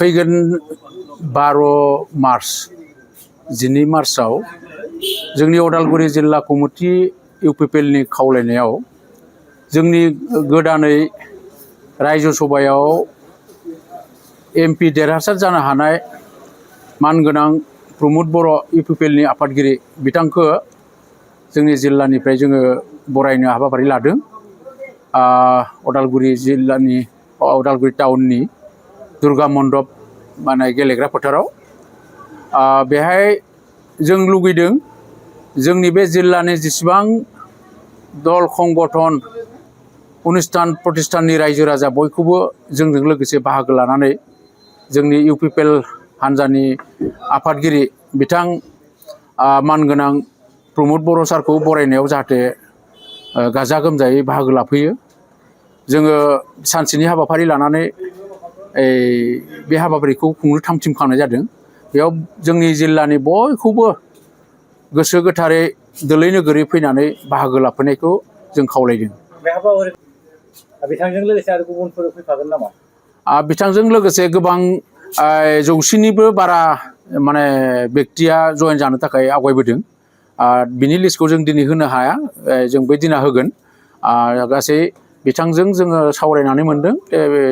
फैगोन 12 मार्च 12 मार्चआव जोंनि उदालगुरि जिल्ला कमिटि इउपिपिएलनि खावलायनायाव जोंनि गोदानै रायजो सभायाव एमपि देरहासार जानो हानाय मानगोनां प्रमद बर' इउपिपिएलनि आफादगिरि बिथांखौ जोंनि जिल्लानिफ्राय जोङो बरायनो हाबाफारि लादों। उदालगुरि जिल्लानि उदालगुरि टाउननि दुर्गा मण्डप माने गेलेग्रा फोथाराव बेहाय जों लुगैदों जोंनि बे जिल्लानि जेसेबां दल संगठन अनुष्ठान प्रतिष्ठाननि रायजो राजा बयखौबो जोंजों लोगोसे बाहागो लानानै जोंनि इउपिपिएल हान्जानि आफादगिरि बिथां मानगोनां प्रमद बर' सारखौ बरायनायाव जाहाथे गाजा गोमजायै बाहागो लाफैयो। जोङो सानसेनि हाबाफारि लानानै बे हाबाफारिखौ खुंनो थाम-थिम खालामनाय जादों। बेयाव जोंनि जिल्लानि बयखौबो गोसो गोथारै दोलै नोगोरै फैनानै बाहागो लाफैनायखौ जों खावलायदों। बे हाबाफारि बिथांजों लोगोसे आरो गुबुनफोर फैफागोन नामा? बिथांजों लोगोसे गोबां 100निबो बारा माने बेक्तिया जयेन जानो थाखाय आवगायबोदों। बिनि लिस्टखौ जों दिनै होनो हाया, जों बै दिना होगोन। गासै बिथांजों जोङो सावरायनानै मोनदों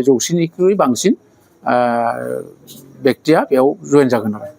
100निख्रुइ बांसिन बेक्तिया बेयाव जयेन जागोन आरो।